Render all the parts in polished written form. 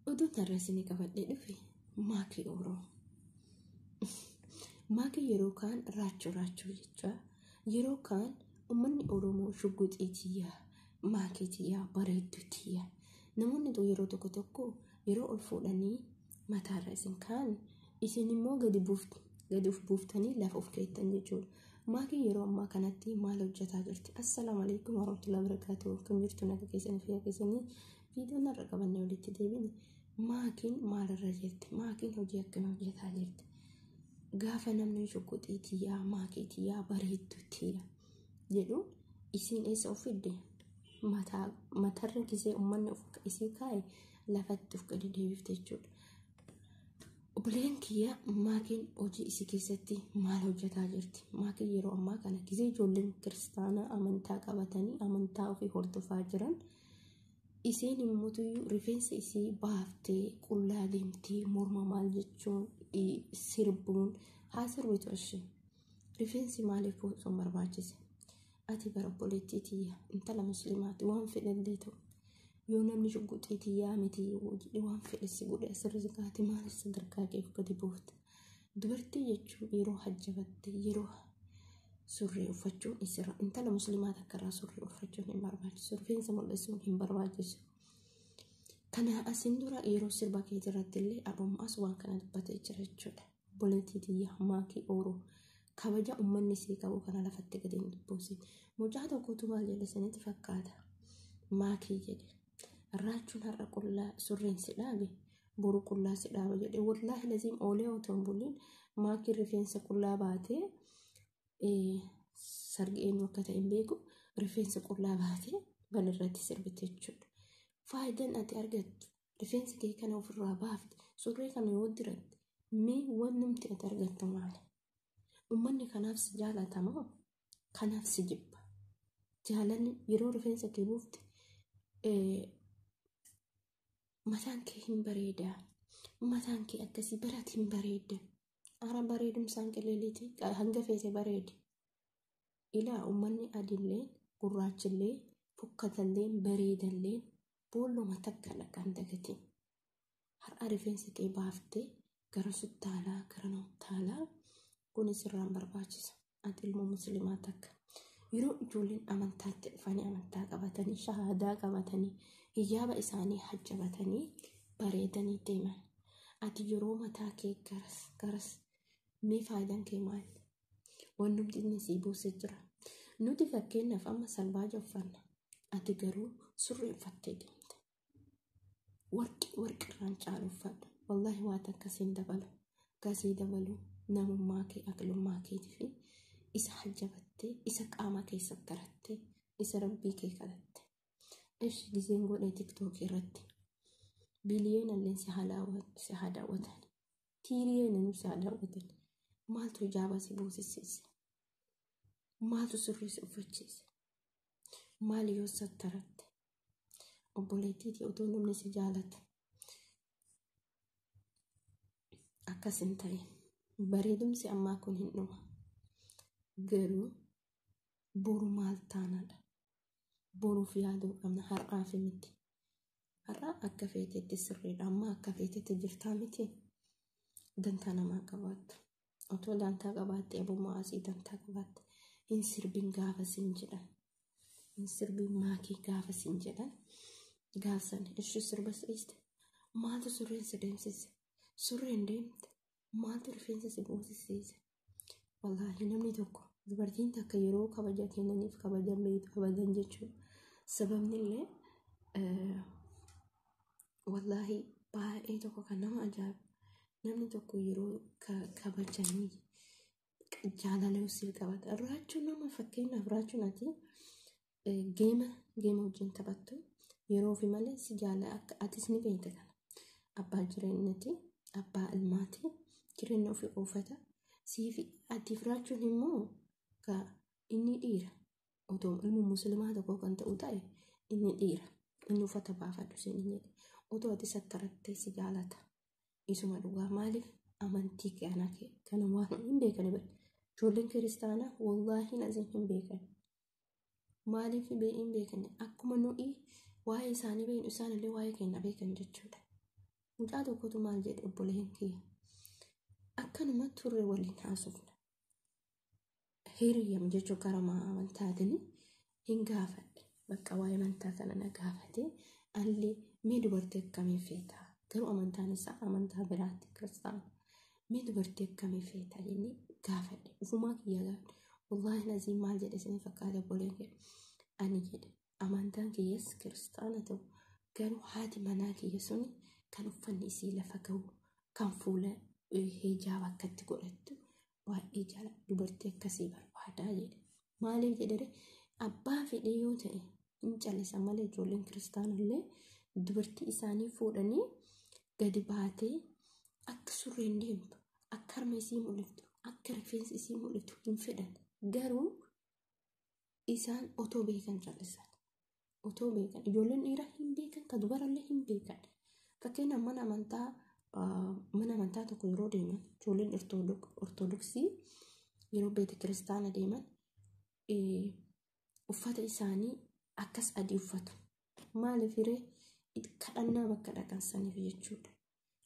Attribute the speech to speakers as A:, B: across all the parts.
A: Oduun har'a isinii qabadhee dhufe maakii Oromoo. Maakii yeroo kaan raachuu raachuu jecha yeroo kaan uummanni Oromoo shugguxii tiyyaa, maakii tiyyaa, bareedduu tiyyaa. Namoonni yeroo tokko tokko yeroo ol fuudhanii mataarra isin kaan isin immoo gadi buuftu gadi of buuftanii lafa of keettan jechuudha. Maakiin yeroo ammaa kanatti maal hojjetaa jirti? Assalaamu alaikum warahmatullahi wabarakatuh. Kan jirtu naga keessanii fi keessanii viidiyoon har'a qabannee walitti deebine maakiin maalirra jirti? Maakiin hojii akkamii hojjetaa jirti? Gaafa namni shuquxii tiyyaa, maakii tiyyaa, bareedduu tiyyaa jedhu isiin eessa of fidde? Mataa matarra gisee uummanni of isii kaa'e lafatti of gadi deebifte jechuudha. Obboleen kiyya maakiin hojii isii keessatti maal hojjetaa jirti? Maakiin yeroo ammaa kana gisee ijoolleen kiristaanaa amantaa qabatanii amantaa ofii hordofaa jiran isiin immoo rifeensa isii baaftee qullaa deemtee morma maal jechuun sirbuun haa sirbitu ishee. Rifeensi maaliif sun barbaachise? Ati bara obboleettii tiyya intala musliimaati waan fedhallee ta'u. Yoo namni shugguxii tiyyaa miti waan fedhe si godhe asirra si kaate maaliif sadarkaa kee gadi buufte? Dubartii jechuun yeroo hajjabatte yeroo surree uffachuun isirra intala musliimaa takka irraa surree uffachuun hin barbaachisu rifeensa mul'isuun hin barbaachisu. Kana asin dura yeroo sirba keetii irratti illee abummaas waan kana dubbatee jira jechuudha. Obboleettii tiyyaa maakii ooroo kabaja uummanni isii qabu kana lafatti gadi hin dubbuusin. Mucaa tokkotu maal jedhe sanitti fakkaata. Maakii jedhe. Raachuun har'a qullaa surreen si dhaabe boru qullaa si dhaaba jedhe. Wallaahi laziim oolee otoo hin buliin maakiin rifeensa qullaa baatee sargi eenyu akka ta'e hin beeku rifeensa qullaa baatee balirratti sirbite jechuudha. Faayidaan ati argattu rifeensa kee kana ofirraa baafte surree kana yoo diratte mee wanti ati argattu maali? Uummanni kanaaf si jaalatamoo kanaaf si jibba? Jaalanni yeroo rifeensa kee buufte mataan kee hin bareedaa. Mataan kee akkasii barate hin bareeda. Ara bareedumsaan qilleeleeti hanga feete bareedi. Ilaa uummanni adiillee gurraachillee fokkatallee bareedallee boolluma takka dhaqan dagatiin. Har'a rifeensa kee baaftee gara suttaalaa gara nottaalaa kunis irraan barbaachisa. Ati ilma musliimaa takka. Yeroo ijoolleen amantaatti dhufanii amantaa qabatanii shahaadaa qabatanii hiyyaaba isaanii hajjabatanii bareedanii deeman. Ati yeroo mataa kee garas garas mee faayidaan kee maali? Wannumti inni sii buusee jira. Nuti fakkeenyaaf amma salbaaja uffanna. Ati garuu surree uffattee deemte. Warqii warqirraan caalu uffadhu. Wallaahi waan akkasiin dabalu. Gasii dabalu namummaa kee aqlummaa keetii fi isa hajjabattee isa qaama keessa tarattee isa rabbii kee kadhatte. Ishi giseen godhee tiktookii irratti biliyoonallee si haa daawwatan. Tiiriyoonallee si haa daawwatan. Maaltu hijaaba si buusisiise? Maaltu surree si uffachiise? Maali yoo sattaratte? Obboleettiitii otoo namni si jaalatu akkas hin ta'in. Bareedumsi ammaa kun hin dhuma. Garuu boru maal taanaadha? Boruuf yaaduu qabna har'aaf miti. Har'a akka feetetti sirriidha. Amma akka feetetti jirtaa miti. Dantaa namaa qabaattu. Otoo dantaa qabaatte abummaa asii dantaa qabaatte hin sirbin gaafa sin jedhan. Hin sirbin maakii gaafa sin jedhan. Gaafsan ishee sirba siiste. Maaltu surreen si deemsise? Surreen deemte. Maaltu rifeensa si buusisiise? Wallaahi namni tokko dubartiin takka yeroo kabaja kennaniif kabajan beektu kabajan jechuudha. Sababni illee wallaahi baay'ee tokko kan nama ajaa'ibu namni tokko yeroo kabajanii jaalala siif qabata. Raachuun nama fakkeenyaaf raachuun ati geema geema wajjin taphattu yeroo fi malee si jaala akka atis ni beekta kana. Abbaa jireenyati abbaa ilmaati jireenya ofii oofata. Siifi atiif raachuun immoo ka inni dhiira otoo ilmi musliimaa tokko kan ta'u ta'e inni dhiira inni uffata baafadhu siin hin jedhe otoo ati sattarattee si jaalata. Isuma dhugaa maaliif amantii kana kana waan hin beekani bara. Ijoolleen kiristaanaa wallaahi nazin hin beekan. Maaliif hin beekan akkuma nuyi waa'ee isaanii beeknu isaanillee waa'ee keenya beekan jechuudha. Mucaa tokkotu maal jedhe obboleen kiyya. Akkanuma turre waliin haasofna. Hiriyyam jechuun karaa amantaatiin hin gaafadhe. Bakka waa'ee amantaa kana na gaafate. Allee mee dubartii akkamii feetaa? Garuu amantaan isaa amantaa biraatti kiristaana. Mee dubartii akkamii feetaa jennee gaafadhe. Ufumaa kiyya gaafadhe. Wallaahi naziin maal jedhe isin fakkaata obboleen kiyya. Ani jedhe amantaan kiyyas kiristaana ta'u garuu haati manaa kiyya suni kan uffanni isii lafa ga'u kan fuula hijaaba akkatti godhattu baay'ee jaalladha. Dubartii akkasii barbaadaa jedhe. Maaliif jedhe abbaa fedhe yoo ta'e hin callisa malee ijoolleen kiristaanallee dubartii isaanii fuudhanii gadi baatee akka surreen deemtu, akka harma isii mul'iftu, akka rifeensi isii mul'iftu hin fedhan. Garuu isaan otoo beekan callisan. Otoo beekan ijoolleen dhiiraa hin beekan kan dubarallee hin beekan. Fakkeenyaaf mana amantaa tokko yeroo deeman ijoolleen ortodoksii yeroo beeta kiristaana deeman uffata isaanii akkas adii uffatu. Maaliif hiree kadhannaa bakka dhaqan saniif jechuudha.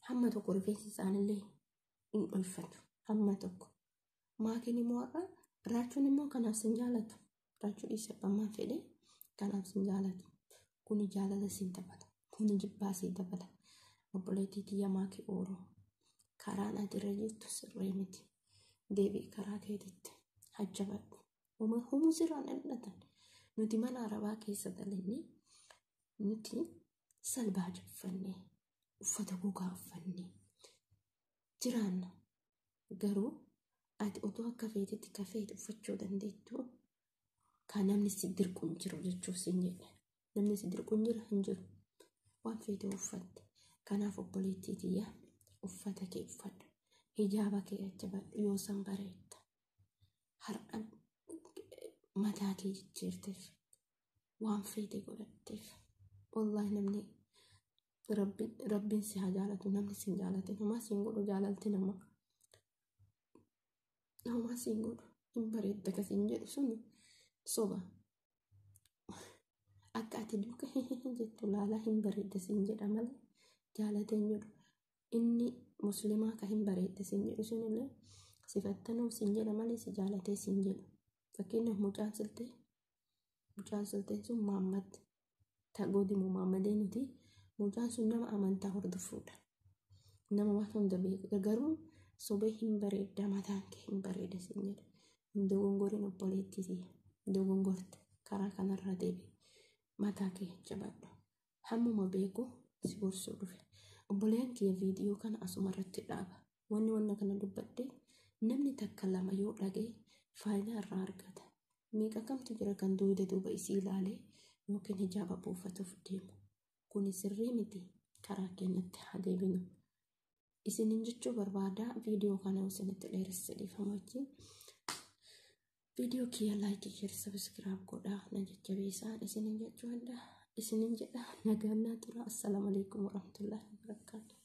A: Hamma tokko rifeensi isaaniillee hin dhoyfatu. Hamma tokko. Maakiin immoo har'a raachuun immoo kanaaf sin jaalatu. Raachuu dhiisee abbaan fedhe kanaaf sin jaalatu. Kuni jaalala siin taphata. Kuni jibbaa siin taphata. Obboleettii tiyya maakii ooluu. Karaan ati irra jirtu sirrii miti. Deebi'i karaa keetitti. Hajjabadhu. Humuu sirraan dhalatan. Nuti mana arabaa keessa galanii nuti salbaaja uffannee uffata gogaa uffannee jiraanna. Garuu ati otoo akka feetetti ka feete uffachuu dandeettu kan namni si dirqu hin jiru jechuuf siin jedhe. Namni si dirqu hin jiru hin jiru. Waan feete uffatte. Kanaaf obboleettii tiyya uffata kee uffadhu. Hijaaba kee jajjabadhu yoo san bareedda. Har'a mataa kee jijjiirteef waan feete godhatteef. Wallaahi namni rabbiin si haa jaalatu namni si hin jaalatin homaa si hin godhu jaalalti nama. Homaa si hin godhu hin bareedda kasiin jedhu suni soba. Akka ati duuka jettu laalaa hin bareedda siin jedha malee jaalatee hin jedhu. Inni musliimaa ka hin bareedda siin jedhu sunillee sifattanuuf siin jedha malee si jaalatee siin jedhu. Fakkeenyaaf mucaan siltee sun Maammad Tagoodimoo Maammadee nuti mucaan sun nama amantaa hordofuudha. Nama waan hunda beeku garuu sobee hin bareedda mataan kee hin bareeda siin jedha. Hin dogongorin obboleettii tiyya. Dogongorte karaa kanarraa deebi'i. Mataa kee jabadhu. Hammuma beeku si gorsuu dhufe. Obboleeyyan kiyya viidiyoo kana asuma irratti dhaaba. Wanni wanna kana dubbadhe namni takka lama yoo dhagaye faayidaa irraa argata. Meeqa kamtu jira kan duuda duuba isii ilaalee yookiin hijaaba buufatuuf deemu. Kuni sirrii miti karaa keenyatti haa deebinu. Isinin jechuu barbaada viidiyoo kana isinitti dheeresse dhiifama wajjin. Viidiyoo kiyya like, share, subscribe godhaa na jajjabeessaa isinin jechuu danda'a. Isinin jedha nagaan naa tura. Assalaamu alaikum warahmatullahi wabarakatuh.